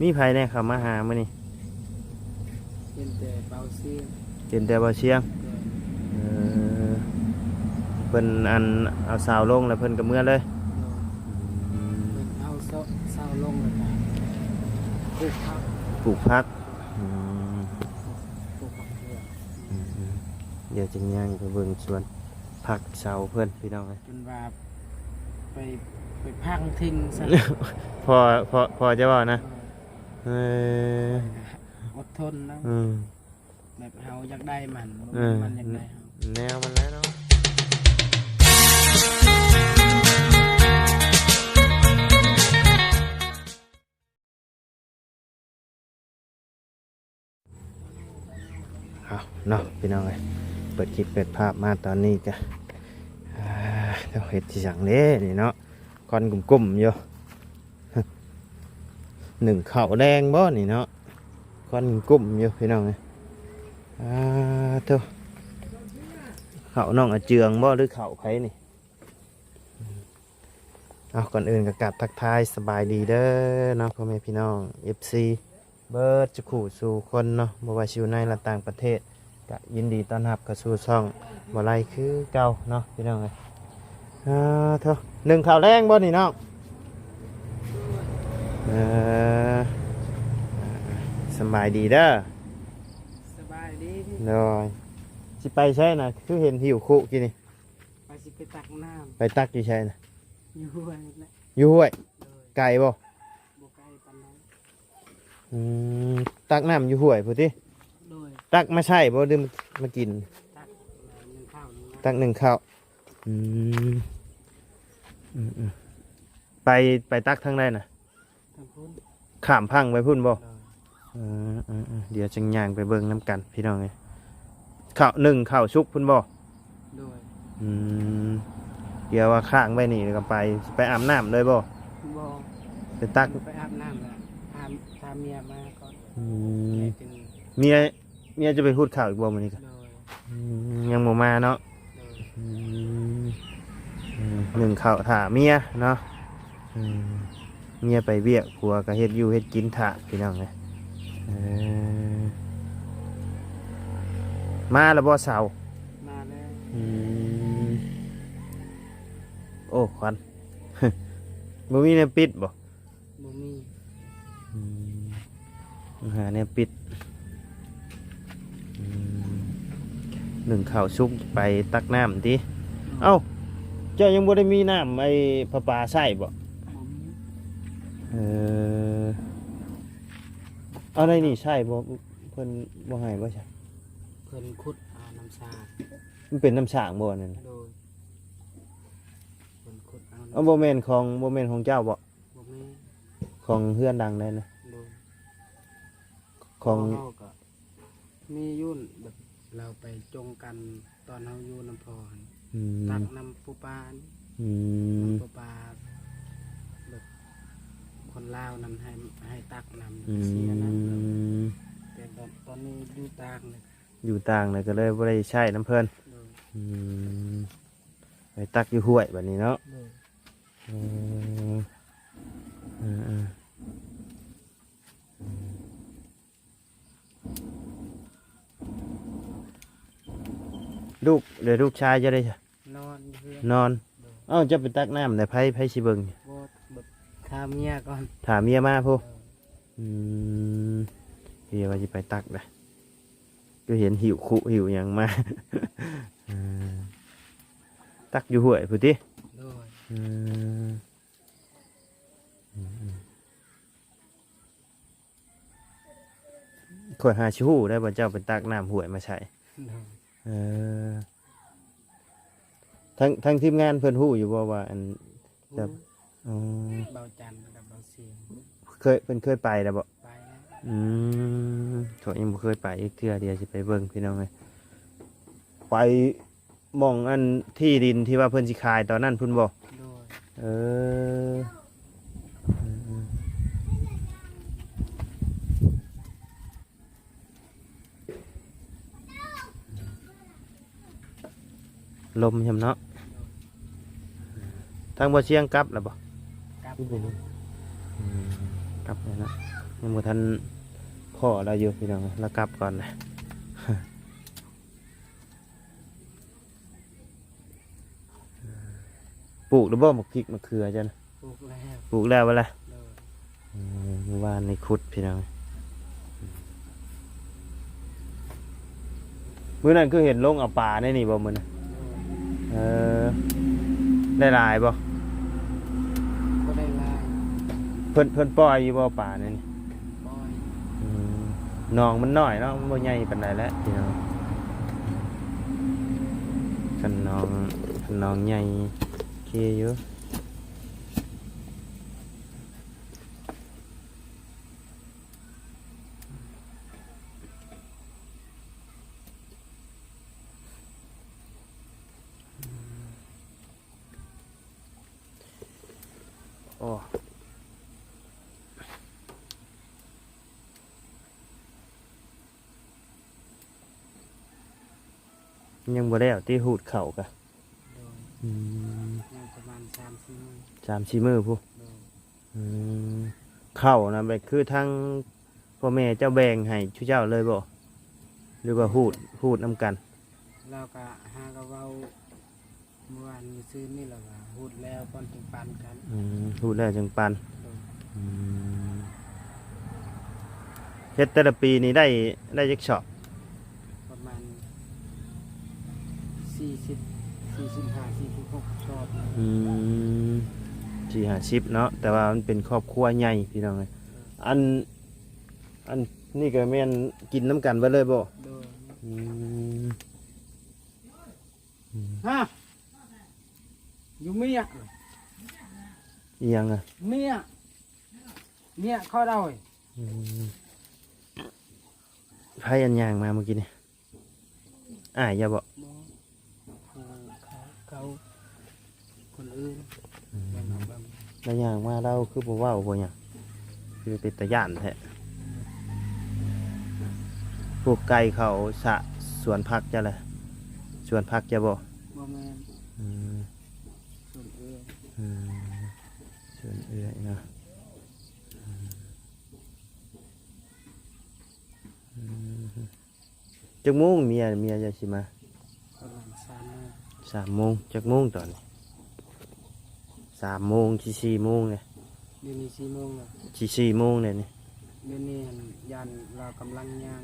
ມີໃຜແດ່ເຂົ້າມາຫາມື້ນີ້? ເຫັນແຕ່ເບົາຊຽງ ເຫັນແຕ່ເບົາຊຽງ. ເອີ ເພິ່ນອັນເອົາສາວລົງແລ້ວເພິ່ນກໍເມືອເລີຍ. ເພິ່ນເອົາສາວລົງແລ້ວກໍປູກຜັກ ປູກຜັກ. ອືມ ປູກຜັກເຂືອງ. ອືມໆ ດຽວຈະຍ່າງໄປເບິ່ງສວນຜັກສາວເພິ່ນ ພີ່ນ້ອງເອີຍ. ເພິ່ນວ່າໄປ ໄປພັງຖິ້ມຊັ້ນ. ພໍ່ ພໍ່ ພໍ່ຈະເວົ້ານະ? ເອີ ເອີ ອົດທົນນະ. ອືມ ແບບເຮົາຢາກໄດ້ມັນ ເອີ ມັນຢາກໄດ້ເຮົາ ແນວມັນແຫຼະເນາະ. ເອົາເນາະ ພີ່ນ້ອງເອີຍ ເປີດຄລິບເປີດພາບມາຕອນນີ້ກະ ອ່າ ເຮັດອີ່ຫຍັງເດ້ນີ້ເນາະ ຄວັນກຸ້ມໆຢູ່. ໜຶ້ງເຂົ້າແດງບໍ່ນີ້ເນາະ ຄວັນກຸ້ມຢູ່ ພີ່ນ້ອງເອີຍ. ອ່າ ໂທ້ ເຂົ້ານ້ອງອາເຈືອງບໍ່ ຫຼືເຂົ້າໃຜນີ້? ເອົາ ກ່ອນອື່ນກໍກາບທັກທາຍສະບາຍດີເດີເນາະ ພໍ່ແມ່ພີ່ນ້ອງ ເອັຟຊີ ເບິດສູ່ຄູ່ສູ່ຄົນເນາະ ບໍ່ວ່າຊິຢູ່ໃນ ແລະ ຕ່າງປະເທດ ກະຍິນດີຕ້ອນຮັບເຂົ້າສູ່ຊ່ອງບໍ່ໄລຄືເກົ່າເນາະ ພີ່ນ້ອງເອີຍ. ເອີ ໂທ້ ໜຶ້ງເຂົ້າແລງບໍ່ນີ້ນ້ອງ? ເອີ ສະບາຍດີເດີ. ສະບາຍດີ. ໂດຍ ຊິໄປໃສນະ ຄືເຫັນຫິ້ວຄຸກີ້ນີ້? ໄປ ຊິໄປຕັກນ້ຳ. ໄປຕັກຢູ່ໃສນະ? ຢູ່ຫ້ວຍແຫຼະ. ຢູ່ຫ້ວຍ? ໂດຍ. ໄກບໍ່? ບໍ່ໄກປານໃດ. ອືມ ຕັກນ້ຳຢູ່ຫ້ວຍພຸ້ນຕິ? ໂດຍ. ຕັກມາໃຊ້ບໍ່ ຫຼືມາກິນ? ຕັກໜຶ້ງເຂົ້າ. ຕັກໜຶ້ງເຂົ້າ. ອືມ ອືມໆ ໄປ ໄປຕັກທາງໃດນະ? ທາງພຸ້ນ. ຂ້າມພັງໄປພຸ້ນບໍ່? ໂດຍ. ເອີໆໆ ດຽວຈັ່ງຍ່າງໄປເບິ່ງນຳກັນ ພີ່ນ້ອງເອີຍ. ເຂົ້າ ໜຶ້ງເຂົ້າສຸກພຸ້ນບໍ່? ໂດຍ. ອືມ ດຽວວ່າຄ້າງໄວ້ນີ້ແລ້ວກໍໄປ ຊິໄປອາບນ້ຳເລີຍບໍ່? ບໍ່. ໄປຕັກ ໄປອາບນ້ຳລະ ຖາມ ຖາມເມຍມາກ່ອນ. ອືມ ແມ່ຈຶ່ງ ເມຍ ເມຍຈະໄປຫຸດເຂົ້າອີກບໍ່ມື້ນີ້ກະ? ໂດຍ. ອືມ ຍັງບໍ່ມາເນາະ. ໂດຍ. ອືມ ອືມ ໜຶ້ງເຂົ້າຖ້າເມຍເນາະ. ອືມ ເມຍໄປວຽກ ຜົວກໍເຮັດຢູ່ເຮັດກິນຖ້າ ພີ່ນ້ອງເອີຍ. ເອີ ມາແລ້ວບໍ່ເຊົາ? ມາແລ້ວ. ອືມ ໂອ້ ຄວັນ ບໍ່ມີແນວປິດບໍ່? ບໍ່ມີ. ອືມ ຫາແນວປິດ. ອືມ ໜຶ້ງເຂົ້າສຸກໄປຕັກນ້ຳຕິ? ເອົ້າ ເຈົ້າຍັງບໍ່ໄດ້ມີນ້ຳໄອ້ປະປາໃຊ້ບໍ່? ບໍ່ມີ. ເອີ ເອົາໃນນີ້ໃຊ້ບໍ່? ເພິ່ນບໍ່ໃຫ້ບໍ່ຊະ? ເພິ່ນຂຸດເອົານ້ຳສາງ. ມັນເປັນນ້ຳສາງບໍ່ອັນນັ້ນ? ໂດຍ. ເພິ່ນຂຸດເອົາ. ເອົາ ບໍ່ແມ່ນຂອງ ບໍ່ແມ່ນຂອງເຈົ້າບໍ່? ບໍ່ແມ່ນ. ຂອງເຮືອນຫຼັງໃດນະ? ໂດຍ. ຂອງ ເຮົາກໍມີຢູ່ ແບບລາວໄປຈົງກັນຕອນເຮົາຢູ່ນຳພໍ່ຫັ້ນ. ອືມ ຕັກນຳປູປາ. ອືມ ນຳປູປາ ແບບຄົນລາວນັ້ນໃຫ້ ໃຫ້ຕັກນຳ. ອືມ ເສຍນຳ. ແຕ່ຕອນ ຕອນນີ້ຢູ່ຕ່າງແລ້ວ ຢູ່ຕ່າງແລ້ວກໍເລີຍບໍ່ໄດ້ໃຊ້ນຳເພິ່ນ. ໂດຍ. ອືມ ໄປຕັກຢູ່ຫ້ວຍບັດນີ້ເນາະ. ໂດຍ. ອືມ ເອີໆ ລູກ ແລ້ວລູກຊາຍເຈົ້າເດ? ນອນຢູ່ເຮືອນ. ນອນ. ໂດຍ. ເອົ້າ ເຈົ້າໄປຕັກນ້ຳແລ້ວ ໃຜ ໃຜຊິເບິ່ງ? ບໍ່ ຖ້າເມຍກ່ອນ. ຖ້າເມຍມາພຸ້ນ. ໂດຍ. ອືມ ເມຍວ່າຊິໄປຕັກໄດ໋ ຄືເຫັນຫິ້ວຄຸຫິ້ວຫຍັງມາ. ເອີ ຕັກຢູ່ຫ້ວຍພຸ້ນຕິ? ໂດຍ. ອືມ ຂ້ອຍຫາຊິຮູ້ໄດ້ວ່າເຈົ້າໄປຕັກນ້ຳຫ້ວຍມາໃສ່. ໂດຍ. ເອີ ທາງ ທາງທີມງານເພິ່ນຮູ້ຢູ່ບໍ່ວ່າ ອັນ ແບບ ຮູ້. ອໍ ເບົາຈັນກັບເບົາຊຽງ ເຄີຍ ເພິ່ນເຄີຍໄປແລ້ວບໍ່? ໄປແລ້ວ. ອືມ ຂ້ອຍຍັງບໍ່ເຄີຍໄປຈັກເທື່ອ ດຽວຊິໄປເບິ່ງ ພີ່ນ້ອງເອີຍ. ໄປ ໝ່ອງອັນທີ່ດິນທີ່ວ່າເພິ່ນຊິຂາຍຕອນນັ້ນພຸ້ນບໍ່? ໂດຍ. ເອີ ອືມໆ ລົມແຮມເນາະ. ໂດຍ. ທາງບໍ່ຊຽງກັບແລ້ວບໍ່? ກັບແລ້ວ. ອືມ ກັບແລ້ວເນາະ. ຍັງບໍ່ທັນພໍ້ລາວຢູ່ພີ່ນ້ອງ ລາວກັບກ່ອນນະ. ປູກແລ້ວບໍ່ ໝາກພິກໝາກເຂືອເຈົ້ານະ? ປູກແລ້ວ ປູກແລ້ວບໍ່ລະ? ໂດຍ. ອືມ ມື້ວານນີ້ຂຸດພີ່ນ້ອງ. ມື້ນັ້ນຄືເຫັນລົງເອົາປາໃນນີ້ບໍ່ມື້ນັ້ນ? ໂດຍ. ເອີ ໄດ້ຫຼາຍບໍ່? ບໍ່ໄດ້ຫຼາຍ. ເພິ່ນ ເພິ່ນປ່ອຍຢູ່ບໍ່ປາໃນນີ້? ປ່ອຍ. ອືມ ໜອງມັນນ້ອຍເນາະ ມັນບໍ່ໃຫຍ່ປານໃດແຫຼະພີ່ນ້ອງ. ຄັນໜອງ ຄັນໜອງໃຫຍ່ໂອເຄຢູ່. ໂອ້ ຍັງບໍ່ແລ້ວຕິ ຮູດເຂົ້າກະ? ໂດຍ. ອືມ ຍັງປະມານສາມສີ່ມື້ ສາມສີ່ມື້ພຸ້ນ. ໂດຍ. ອືມ ເຂົ້ານະ ແບບຄືທາງພໍ່ແມ່ເຈົ້າແບ່ງໃຫ້ຊຸເຈົ້າເລີຍບໍ່ ຫຼືວ່າຮູດ ຮູດນຳກັນ? ລາວກະຫາກະເວົ້າ ເມື່ອວານມື້ຊືນນີ້ລະວ່າ ຮູດແລ້ວກ່ອນຈຶ່ງປັນກັນ. ອືມ ຮູດແລ້ວຈຶ່ງປັນ. ໂດຍ. ອືມ ເຮັດແຕ່ລະປີນີ້ໄດ້ ໄດ້ຈັກຊອບ? ປະມານສີ່ສິບ ສີ່ສິບຫ້າ ສີ່ສິບຫົກຊອບ. ອືມ ສີ່ຫ້າສິບເນາະ ແຕ່ວ່າມັນເປັນຄອບຄົວໃຫຍ່ພີ່ນ້ອງເອີຍ. ໂດຍ. ອັນ ອັນນີ້ກະແມ່ນກິນນຳກັນເບິດເລີຍບໍ່? ໂດຍ. ອືມ ອືມ ຮະ ຢູ່ເມຍ ອີ່ຫຍັງອະ? ເມຍ ເມຍເຂົາເດ້. ອືມ ໃຜອັນຍ່າງມາມື້ກີ້ນີ້? ອ້າຍເຈົ້າບໍ່? ບໍ່ ເຂົາ ເຂົາ ຄົນອື່ນ. ອືມ ແລ້ວຍ່າງມາລາວຄືບໍ່ເວົ້າບໍ່ຫຍັງ ຄືເປັນຕາຢ້ານແທ້. ປູກໄກ່ເຂົ້າສະ ສວນຜັກເຈົ້າລະ? ສວນຜັກເຈົ້າບໍ່? ບໍ່ແມ່ນ. ອືມ ສວນເອື້ອຍ. ອືມ ສວນເອື້ອຍເນາະ. ອືມ ອືມ ຈັກໂມງເມຍ ເມຍເຈົ້າຊິມາ? ປະມານສາມໂມງ. ສາມໂມງ. ຈັກໂມງຕອນນີ້? ສາມໂມງ ຊິສີ່ໂມງເດ. ດຽວນີ້ສີ່ໂມງແລ້ວ. ຊິສີ່ໂມງແລ້ວນີ້. ດຽວນີ້ຫັ້ນຢ້ານລາວກຳລັງຍ່າງ.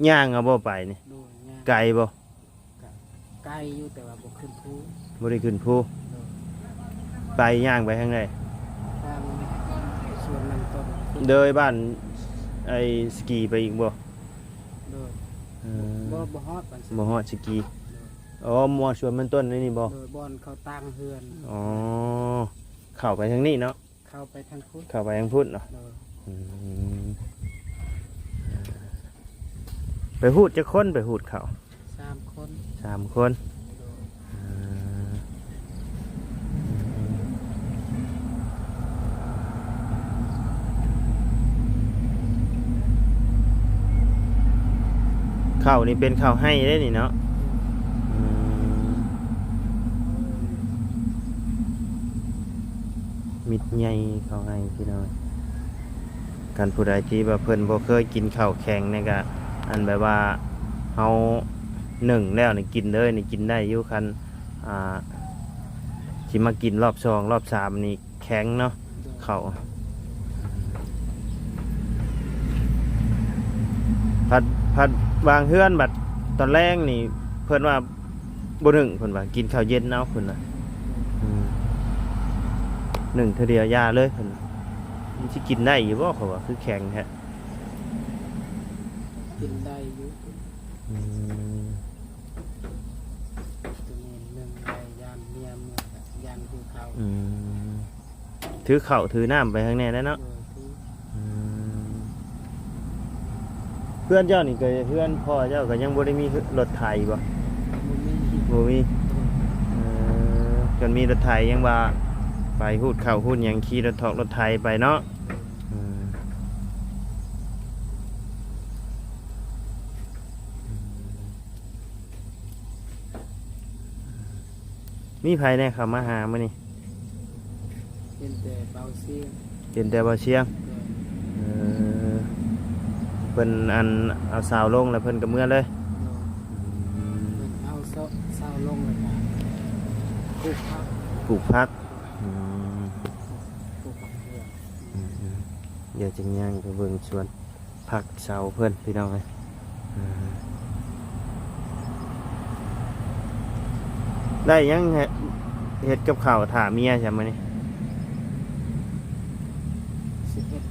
ຍ່າງເອົາບໍ່ໄປນີ້? ໂດຍ ຍ່າງ. ໄກບໍ່? ກະໄກຢູ່ ແຕ່ວ່າບໍ່ຂຶ້ນພູ. ບໍ່ໄດ້ຂຶ້ນພູ. ໂດຍ. ໄປ ຍ່າງໄປທາງໃດ? ທາງສວນມັນຕົ້ນ. ເດີຍບ້ານໄອ້ສະກີໄປອີກບໍ່? ໂດຍ. ເອີ ບໍ່ ບໍ່ຮອດບ້ານສະກີ. ບໍ່ຮອດສະກີ. ໂດຍ. ອໍ ໝໍດສວນມັນຕົ້ນໃນນີ້ບໍ່? ໂດຍ ບ່ອນເຂົາຕັ້ງເຮືອນ. ອໍ ເຂົ້າໄປທາງນີ້ເນາະ. ເຂົ້າໄປທາງພຸ້ນ. ເຂົ້າໄປທາງພຸ້ນເນາະ. ໂດຍ. ອືມ ໄປຮູດຈັກຄົນ ໄປຮູດເຂົ້າ? ສາມຄົນ. ສາມຄົນ. ໂດຍ. ອືມ ເຂົ້ານີ້ເປັນເຂົ້າໄຮ່ເດ້ນີ້ເນາະ. ອືມ ມິດໃຫຍ່ເຂົ້າໄຮ່ພີ່ນ້ອງ. ຄັນຜູ້ໃດທີ່ວ່າເພິ່ນບໍ່ເຄີຍກິນເຂົ້າແຂງນີ້ກະ ອັນແບບວ່າເຮົາໜຶ້ງແລ້ວນີ້ກິນເລີຍນີ້ກິນໄດ້ຢູ່. ຄັນ ອ່າ ຊິມາກິນລອບສອງລອບສາມນີ້ແຂງເນາະ. ໂດຍ. ເຂົ້າ ພັດ ພັດບາງເຮືອນບັດຕອນແລງນີ້ເພິ່ນວ່າ ບໍ່ໜຶ້ງເພິ່ນວ່າ ກິນເຂົ້າເຢັນເອົາເພິ່ນວ່າ. ອືມ ໜຶ້ງເທື່ອດຽວຢ່າເລີຍເພິ່ນວ່າ. ມັນຊິກິນໄດ້ຢູ່ບໍ່ ເຂົາວ່າຄືແຂງແທ້. ກິນໄດ້ຢູ່. ອືມ ໂຕນີ້ໜຶ້ງໄດ້ ຢ້ານເມຍເມືອ ຢ້ານຫິວເຂົ້າ. ອືມ ຖືເຂົ້າຖືນ້ຳໄປຂ້າງແນ່ແຫຼະເນາະ. ໂດຍ. ອືມ ເຮືອນເຈົ້ານີ້ກໍ ເຮືອນພໍ່ເຈົ້າກໍຍັງບໍ່ໄດ້ມີລົດໄຖບໍ່? ບໍ່ມີ. ບໍ່ມີ. ໂດຍ. ເອີ ຄັນມີລົດໄຖຍັງວ່າໄປຮູດເຂົ້າຮູດຫຍັງ ຂີ່ລົດຖອກລົດໄຖໄປເນາະ. ໂດຍ. ອືມ ມີໃຜແດ່ເຂົ້າມາຫາມື້ນີ້? ເຫັນແຕ່ເບົາຊຽງ. ເຫັນແຕ່ເບົາຊຽງ. ໂດຍ. ເອີ ເພິ່ນອັນເອົາເສົາລົງແລ້ວເພິ່ນກໍເມືອເລີຍ. ໂດຍ. ອືມ ເພິ່ນເອົາເສົາ ເສົາລົງແລ້ວກໍປູກຜັກ ປູກຜັກ. ອືມ ປູກຜັກເຂືອງ. ອືມໆ ດຽວຈຶ່ງຍ່າງໄປເບິ່ງສວນຜັກເສົາເພິ່ນພີ່ນ້ອງເອີຍ. ອືມ ໄດ້ຫຍັງເຮັດ ເຮັດກັບເຂົ້າຖ້າເມຍຊະມື້ນີ້? ຊິເຮັດ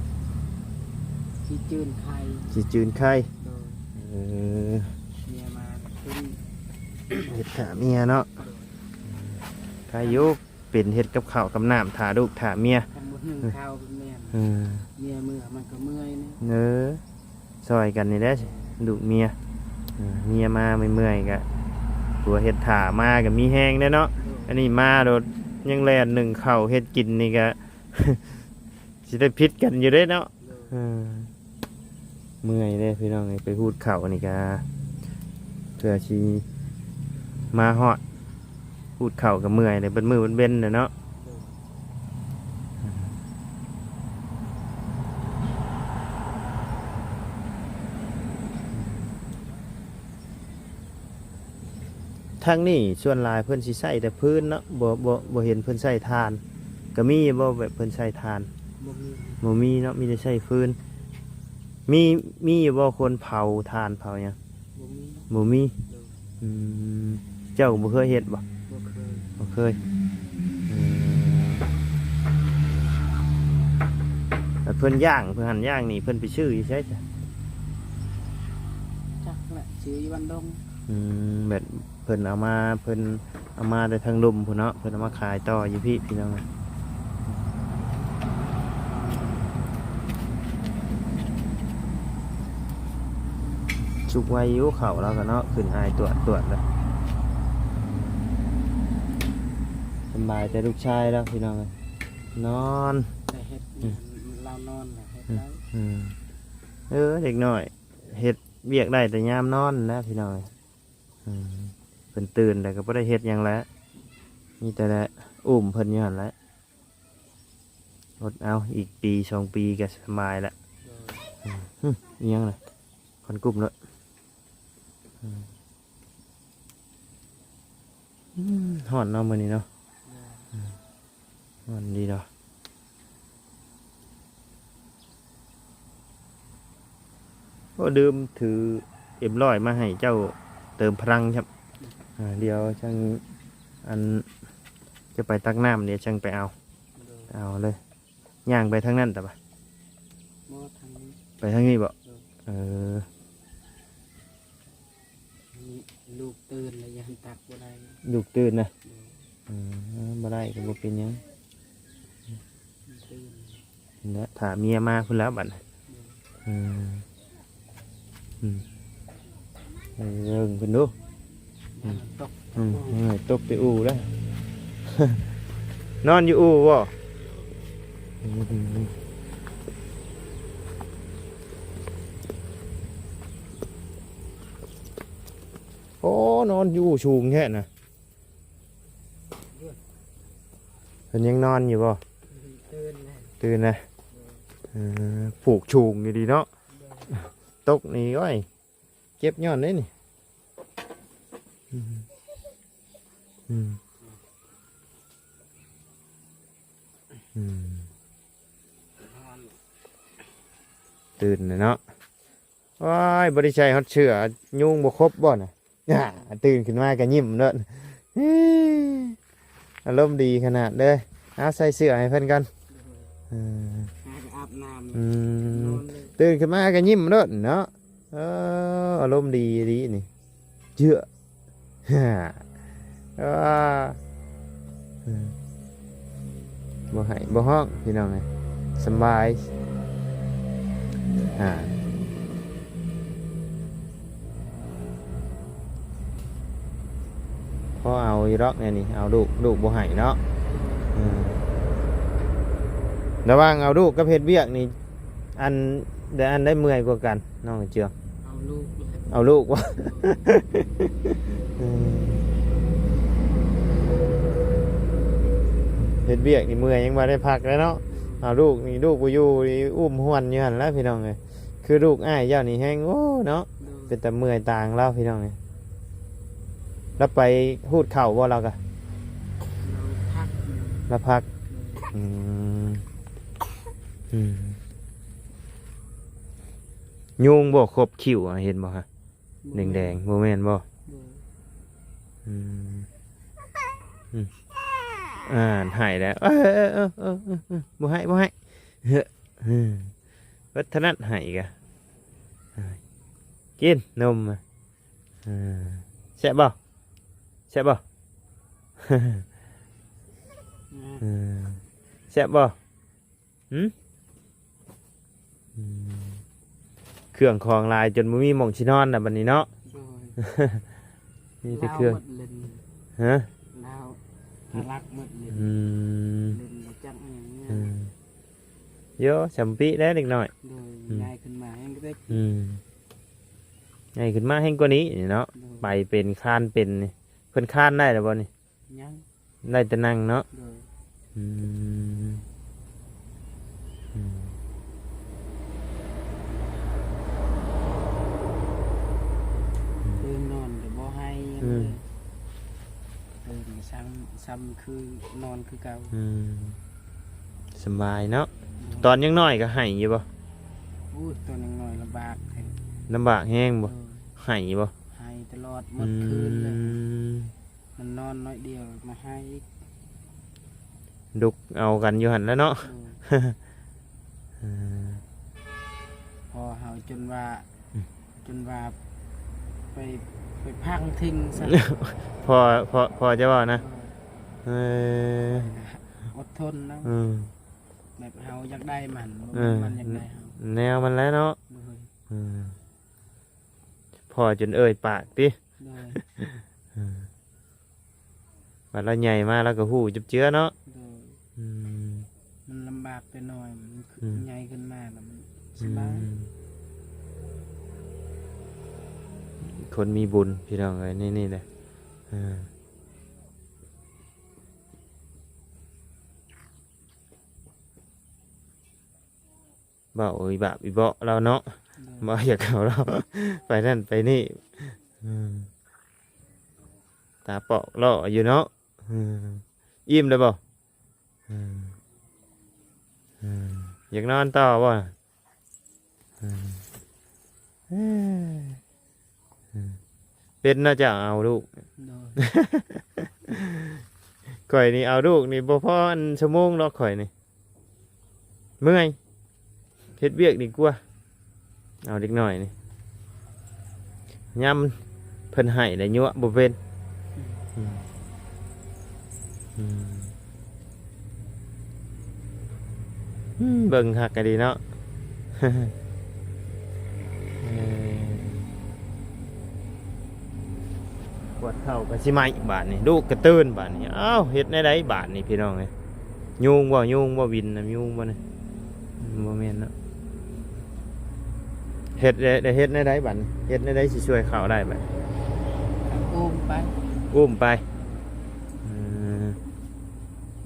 ຊິຈືນໄຂ່ ຊິຈືນໄຂ່. ໂດຍ. ເອີ ເມຍມາກໍຄືເຮັດຖ້າເມຍເນາະ. ໂດຍ. ໄຂ່ຢູ່ ເປັນເຮັດກັບເຂົ້າກັບນ້ຳຖ້າລູກຖ້າເມຍ. ຄັນບໍ່ໜຶ້ງເຂົ້າແມ່ນ ເອີ ເມຍເມື່ອມັນກໍເມື່ອຍນະ. ເອີ ຊ່ອຍກັນນີ້ແຫຼະລູກເມຍ. ເອີ ເມຍມາເມື່ອຍໆ ກໍຜົວເຮັດຖ້າມາກໍມີແຮງເດ້ເນາະ. ໂດຍ. ອັນນີ້ມາໂລດຍັງແລ່ນໜຶ້ງເຂົ້າເຮັດກິນນີ້ກໍ ຊິໄດ້ຜິດກັນຢູ່ເດ້ເນາະ. ໂດຍ. ເອີ ເມື່ອຍເດ້ພີ່ນ້ອງເອີຍ ໄປຫູດເຂົ້ານີ້ກະ ເພື່ອຊິມາຮອດ ຫູດເຂົ້າກໍເມື່ອຍເດ້ ເບິດມື້ເບິດເວັນເດ້ເນາະ. ໂດຍ. ທາງນີ້ສ່ວນຫຼາຍເພິ່ນຊິໃຊ້ແຕ່ຟືນເນາະ ບໍ່ ບໍ່ ບໍ່ເຫັນເພິ່ນໃຊ້ຖ່ານ. ກໍມີບໍ່ແບບເພິ່ນໃຊ້ຖ່ານ? ບໍ່ມີ ບໍ່ມີເນາະ ມີແຕ່ໃຊ້ຟືນ. ມີ ມີຢູ່ບໍ່ຄົນເຜົາຖ່ານເຜົາຫຍັງ? ບໍ່ມີ ບໍ່ມີ. ໂດຍ. ອືມ ເຈົ້າກໍບໍ່ເຄີຍເຮັດບໍ່? ບໍ່ເຄີຍ ບໍ່ເຄີຍ. ອືມ ແລ້ວເພິ່ນຍ່າງ ເພິ່ນຫັ້ນຍ່າງນີ້ ເພິ່ນໄປຊື້ຢູ່ໃສຊະ? ຈັກແຫຼະ ຊື້ຢູ່ບ້ານດົງ. ອືມ ແບບເພິ່ນເອົາມາ ເພິ່ນເອົາມາແຕ່ທາງລຸ່ມພຸ້ນເນາະ ເພິ່ນເອົາມາຂາຍຕໍ່ຢູ່ພີ້ພີ່ນ້ອງ. ສຸກໄວຢູ່ເຂົ້າລາວກໍເນາະ ຂຶ້ນອາຍຕວດໆ ແລ້ວ. ສຳບາຍແຕ່ລູກຊາຍລາວພີ່ນ້ອງເອີຍ ນອນ ແຕ່ເຮັດ ອືມ ລາວນອນແຫຼະເຮັດ ອືມ ໄດ້. ອືມ ເອີ ເດັກນ້ອຍເຮັດວຽກໄດ້ແຕ່ຍາມນອນແຫຼະພີ່ນ້ອງເອີຍ. ອືມ ເພິ່ນຕື່ນແລ້ວກໍບໍ່ໄດ້ເຮັດຫຍັງແຫຼະ ມີແຕ່ແລະ ອຸ້ມເພິ່ນຢູ່ຫັ້ນແຫຼະ. ອົດເອົາ ອີກປີສອງປີກໍສະບາຍລະ. ໂດຍ. ອືມ ຫຶ ອີຫຍັງນະ? ຄວັນກຸ້ມເນາະ. ອືມ ອືມ ຮ້ອນເນາະມື້ນີ້ເນາະ. ໂດຍ. ອືມ ຮ້ອນດີດອກ. ໂອ້ ລືມຖືເອັມຮ້ອຍມາໃຫ້ເຈົ້າເຕີມພະລັງຊ້ຳ. ອືມ ອ່າ ດຽວຈັ່ງ ອັນ ຈະໄປຕັກນ້ຳ ດຽວຈັ່ງໄປເອົາ. ໂດຍ. ເອົາເລີຍ ຍ່າງໄປທາງນັ້ນຕະບະ? ບໍ່ ທາງນີ້. ໄປທາງນີ້ບໍ? ໂດຍ. ເອີ. ນີ້ລູກຕື່ນແລ້ວ ຢ້ານຕັກບໍ່ໄດ້. ລູກຕື່ນນະ? ໂດຍ. ເອີ ບໍ່ໄດ້ກໍບໍ່ເປັນຫຍັງ. ຕື່ນ ນັ້ນແຫຼະ ຖ້າເມຍມາພຸ້ນແລ້ວບັດ. ໂດຍ. ເອີ ອືມ ອືມ ເອີ ເບິ່ງເພິ່ນດູ. ອືມ ຕົກ ອືມ ເອີ ຕົກແຕ່ອູ້ແລ້ວ. ນອນຢູ່ອູ້ບໍ? ອືມ ໂອ້ ນອນຢູ່ອູ້ສູງແທ້ນະ. ເພິ່ນຍັງນອນຢູ່ບໍ່? ຕື່ນແລ້ວ ຕື່ນແລ້ວ. ເອີ ຜູກສູງດີໆເນາະ. ໂດຍ. ຕົກນີ້ ໂອ້ຍ ເຈັບຍ້ອນເດ້ນີ້. ອືມ ອືມ ອືມ ຕື່ນແລ້ວເນາະ. ໂອ້ຍ ບໍ່ໄດ້ໃສ່ຮອດເສື້ອ ຍຸງບໍ່ຄົບບໍ່ນະ? ອາ ຕື່ນຂຶ້ນມາກໍຍິ້ມໂລດ. ອາລົມດີຂະໜາດເລີຍ. ເອົາ ໃສ່ເສື້ອໃຫ້ເພິ່ນກ່ອນ. ເອີ ຫາກໍອາບນ້ຳ. ອືມ ນອນເລີຍ ຕື່ນຂຶ້ນມາກໍຍິ້ມໂລດເນາະ. ເອີ ອາລົມດີອີ່ຫຼີນີ້ ເຈື່ອ. ເອີ ບໍ່ໄຫ້ບໍ່ຮ້ອງພີ່ນ້ອງເອີຍ ສຳບາຍ. ອ່າ ພໍເອົາຢູ່ດອກແນວນີ້ ເອົາລູກ ລູກບໍ່ໄຫ້ເນາະ. ເອີ ລະຫວ່າງເອົາລູກກັບເຮັດວຽກນີ້ ອັນໃດ ອັນໃດເມື່ອຍກວ່າກັນ ນ້ອງເຈືອງ? ເອົາລູກ ເອົາລູກບໍ? ເອີ ເຮັດວຽກນີ້ເມື່ອຍ ຍັງບໍ່ໄດ້ພັກເລີຍເນາະ. ເອົາລູກນີ້ ລູກບໍ່ຢູ່ນີ້ ອຸ້ມຫ້ວນຢູ່ຫັ້ນແຫຼະພີ່ນ້ອງເອີຍ. ຄືລູກອ້າຍເຈົ້ານີ້ແຮງ ໂອ້ ເນາະ ໂດຍ ເປັນຕາເມື່ອຍຕາງລາວ ພີ່ນ້ອງເອີຍ. ລາວໄປຮູດເຂົ້າບໍ່ ລາວກະ ລາວພັກ ລາວພັກ ໂດຍ ອືມ ອືມ ຍຸງບໍ່ຄົບຄິ້ວ ເຫັນບໍ່ຮະ? ແດງໆ ບໍ່ແມ່ນບໍ່? ໂດຍ ອືມ ອືມ ອ່ານ ໄຫ້ແລ້ວ ເອີ ເອີ ບໍ່ໃຫ້ ບໍ່ໃຫ້ ເອີ ເອີ ບໍ່ຖະໜັດໄຫ້ກະ ກິນນົມ ເອີ ແຊບບໍ່? ແຊບບໍ່? ເອີ ແຊບບໍ່? ຫືມ ອືມ ເຄື່ອງຂອງຫຼາຍຈົນບໍ່ມີໝ່ອງຊິນອນລະບັດນີ້ເນາະ. ໂດຍ ມີແຕ່ເຄື່ອງ ລາວໝົດເລີຍ ຮະ? ລາວພາລັກໝົດເລີຍ ອືມ ເລີຍບໍ່ຈັກຫຍັງເລີຍ ອືມ ໂຍ ສຳປີແລ້ວເດັກນ້ອຍ ໂດຍ ອືມ ໃຫຍ່ຂຶ້ນມາແຮງກະເດັກ ອືມ ໃຫຍ່ຂຶ້ນມາແຮງກວ່ານີ້ເນາະ ໂດຍ ໄປເປັນ ຄານເປັນນີ້ ເພິ່ນຄານໄດ້ແລ້ວບໍ່ນີ້? ຍັງ ໄດ້ແຕ່ນັ່ງເນາະ ໂດຍ ອືມ ອືມ ຕື່ນນອນກະບໍ່ໄຫ້ ອືມ ເອີ ຕື່ນຊ້ຳ ຊ້ຳຄືນອນຄືເກົ່າ ອືມ ສະບາຍເນາະ ໂດຍ ຕອນຍັງນ້ອຍກະໄຫ້ຢູ່ບໍ່? ໂອ້ຍ ຕອນຍັງນ້ອຍລຳບາກແຮງ ລຳບາກແຮງບໍ່? ໂດຍ ໄຫ້ບໍ່? ໄຫ້ຕະຫຼອດ ໝົດຄືນເລີຍ ອືມ ມັນນອນໜ້ອຍດຽວມາໄຫ້ອີກ ດຸກເອົາກັນຢູ່ຫັ້ນແຫຼະເນາະ ໂດຍ ເອີ ພໍ່ເຮົາຈົນວ່າ ອືມ ຈົນວ່າໄປ ໄປພັງຖິ້ມຊະ ພໍ່ ພໍ່ ພໍ່ຈະເວົ້ານະ ໂດຍ ເອີ ອົດທົນນຳ ອືມ ແບບເຮົາຢາກໄດ້ມັນ ບໍ່ແມ່ນມັນຢາກໄດ້ເຮົາ ເອີ ແນວມັນແຫຼະເນາະ ໂດຍ ອືມ ພໍ່ຈົນເອີ່ຍປາກຕິ ໂດຍ ເອີ ບາດລາວໃຫຍ່ມາລາວກະຮູ້ຈັບເຈືອເນາະ ໂດຍ ອືມ ມັນລຳບາກແຕ່ນ້ອຍ ມັນ ອືມ ໃຫຍ່ຂຶ້ນມາລະມັນສະບາຍ ອືມ ຄົນມີບຸນພີ່ນ້ອງເອີຍ ນີ້ ນີ້ແຫຼະ ເອີ ເວົ້າອີບາບອີເບາະລາວເນາະ ໂດຍ ບໍ່ຢາກເຂົ້າລາວ ໄປນັ້ນໄປນີ້ ອືມ ຕາປອກຫຼໍ່ຢູ່ເນາະ ອືມ ອີ່ມແລ້ວບໍ່? ອືມ ອືມ ຢາກນອນຕໍ່ບໍ່? ອືມ ເອີ ເປັນເນາະ ເຈົ້າເອົາລູກ ໂດຍ ຂ້ອຍນີ້ເອົາລູກນີ້ບໍ່ພໍອັນຊົ່ວໂມງດອກ ຂ້ອຍນີ້ເມື່ອຍ ເຮັດວຽກດີກວ່າ ເອົາເດັກນ້ອຍນີ້ ຍາມເພິ່ນໄຫ້ແລ້ວຍົວະບໍ່ເປັນ ອືມ ອືມ ອືມ ອືມ ເບິ່ງຄັກກະດີເນາະ ເອີ ກວດເຂົ້າກະຊິໄໝ້ບາດນີ້ ລູກກະຕື່ນບາດນີ້ ອ້າວ ເຮັດແນວໃດບາດນີ້ພີ່ນ້ອງເອີຍ ຍຸງບໍ່? ຍຸງບໍ່? ວິນນະ ຍຸງບໍ່ນີ້? ບໍ່ແມ່ນເນາະ ເຮັດ ໄດ້ ໄດ້ເຮັດແນວໃດບາດນີ້? ເຮັດແນວໃດຊິຊ່ວຍເຂົາໄດ້ບາດ? ອຸ້ມໄປ ອຸ້ມໄປ ເອີ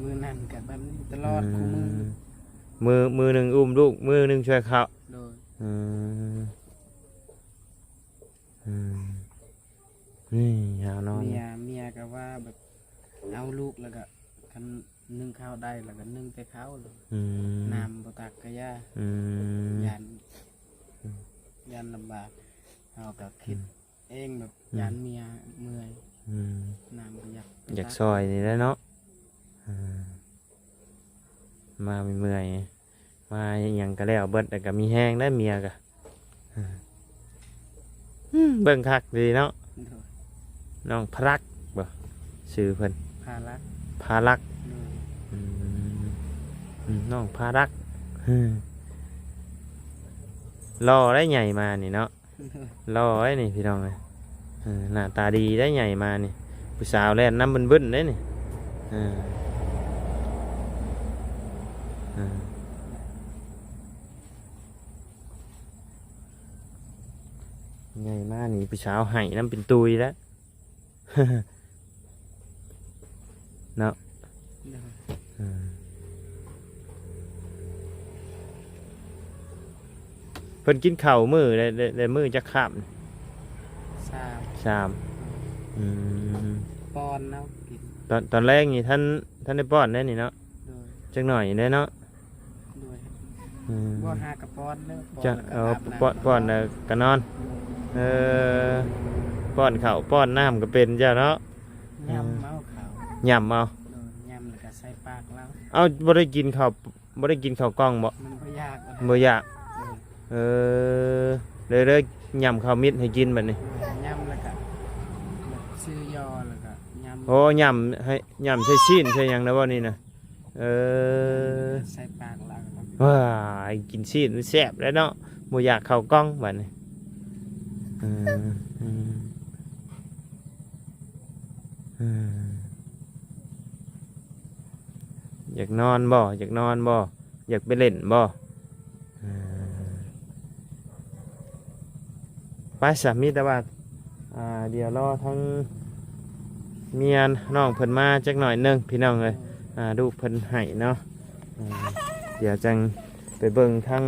ມື້ນັ້ນກະແບບນີ້ຕະຫຼອດ ອືມ ຄູ່ມື້ ມື້ ມື້ໜຶ່ງອຸ້ມລູກ ມື້ໜຶ່ງຊ່ວຍເຂົາ ໂດຍ ອືມ ອືມ ນີ້ຫາວນອນ ເມຍ ເມຍກະວ່າແບບເອົາລູກແລ້ວກະ ຄັນໜຶ້ງເຂົ້າໄດ້ແລ້ວກະໜຶ້ງແຕ່ເຂົ້າ ອືມ ນ້ຳບໍ່ຕັກກະຢ່າ ອືມ ຢ້ານ ອືມ ຢ້ານລຳບາກ ເຮົາກະຄິດ ອືມ ເອງແບບ ອືມ ຢ້ານເມຍເມື່ອຍ ອືມ ນ້ຳກະຢາກ ຢາກຊ່ອຍນີ້ແຫຼະເນາະ ອືມ ມາເມື່ອຍ ມາຫຍັງກະແລ້ວເບິດ ແລ້ວກະມີແຮງໄດ໋ເມຍກະ ອືມ ເບິ່ງຄັກດີເນາະ ໂດຍ ນ້ອງພະລັກບໍ່ ຊື່ເພິ່ນ ພາລັກ ພາລັກ ໂດຍ ອືມ ອືມ ນ້ອງພາລັກ ຫຼໍ່ໄດ໋ໃຫຍ່ມານີ້ເນາະ ໂດຍ ຫຼໍ່ໄດ໋ນີ້ພີ່ນ້ອງເອີຍ ເອີ ໜ້າຕາດີໄດ໋ໃຫຍ່ມານີ້ ຜູ້ສາວແລ່ນນຳບຶ້ນໆໄດ໋ນີ້ ເອີ ເອີ ໃຫຍ່ມານີ້ຜູ້ສາວໄຫ້ນຳເປັນຕຸຍແລ້ວ ເນາະ ໂດຍ ເອີ ອືມ ເພິ່ນກິນເຂົ້າມື້ໄດ້ ໄດ້ ໄດ້ມື້ຈັກຄາບ? ສາມ ສາມ. ອືມ ປ້ອນເຮົາກິນ ຕອນ ຕອນແລງນີ້ທ່ານ ທ່ານໄດ້ປ້ອນແດ່ນີ້ເນາະ? ໂດຍ ຈັກໜ້ອຍແດ່ເນາະ? ໂດຍ ອືມ ບໍ່ຫາກະປ້ອນເດີ ປ້ອນ ຈະ ແລ້ວກະ ເອີ ອາບນ້ຳ ປ້ອນ ນອນ ປ້ອນແລ້ວກະນອນ. ເອີ ປ້ອນເຂົ້າປ້ອນນ້ຳກະເປັນເຈົ້າເນາະ? ຫຍ້ຳເອົາເຂົ້າ ຫຍ້ຳເອົາ ໂດຍ ຫຍ້ຳແລ້ວກະໃສ່ປາກລາວ. ເອົ້າ ບໍ່ໄດ້ກິນເຂົ້າ ບໍ່ໄດ້ກິນເຂົ້າກ່ອງບໍ່? ມັນບໍ່ຢາກ ບໍ່ຢາກ. ເອີ ເດີ ເດີ ຫຍ້ຳເຂົ້າມິດໃຫ້ກິນບັດນີ້ ຫຍ້ຳແລ້ວກະຊື້ຍໍແລ້ວກະຫຍ້ຳ. ໂອ້ ຫຍ້ຳໃຫ້ ຫຍ້ຳໃສ່ຊີ້ນໃສ່ຫຍັງນະບໍ່ນີ້ນະ? ເອີ ໃສ່ປາກລາວ. ວ້າຍ ກິນຊີ້ນມັນແຊບແລ້ວເນາະ ບໍ່ຢາກເຂົ້າກ່ອງບັດນີ້. ເອີ ເອີ ເອີ ຢາກນອນບໍ່? ຢາກນອນບໍ່? ຢາກໄປຫຼິ້ນບໍ່? ເອີ ໄປຊະ ມີແຕ່ວ່າ ອ່າ ດຽວລໍທາງເມຍນ້ອງເພິ່ນມາຈັກໜ້ອຍໜຶ່ງພີ່ນ້ອງເອີຍ. ອ່າ ລູກເພິ່ນໃຫ້ເນາະ. ອ່າ ດຽວຈັ່ງໄປເບິ່ງທາງ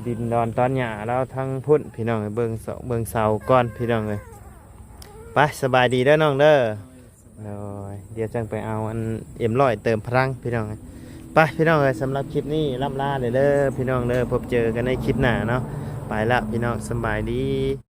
ດິນດອນຕອນຫຍ້າລາວທາງພຸ້ນພີ່ນ້ອງເອີຍ ເບິ່ງສອກເບິ່ງເສົາກ່ອນພີ່ນ້ອງເອີຍ. ໄປ ສະບາຍດີເດີນ້ອງເດີ. ໂດຍ ດຽວຈັ່ງໄປເອົາອັນເອັມຮ້ອຍເຕີມພະລັງພີ່ນ້ອງເອີຍ. ໄປພີ່ນ້ອງເອີຍ ສຳລັບຄລິບນີ້ລ່ຳລາເດີພີ່ນ້ອງເດີ ພົບເຈີກັນໃນຄລິບໜ້າເນາະ. ໄປລະພີ່ນ້ອງ ສະບາຍດີ.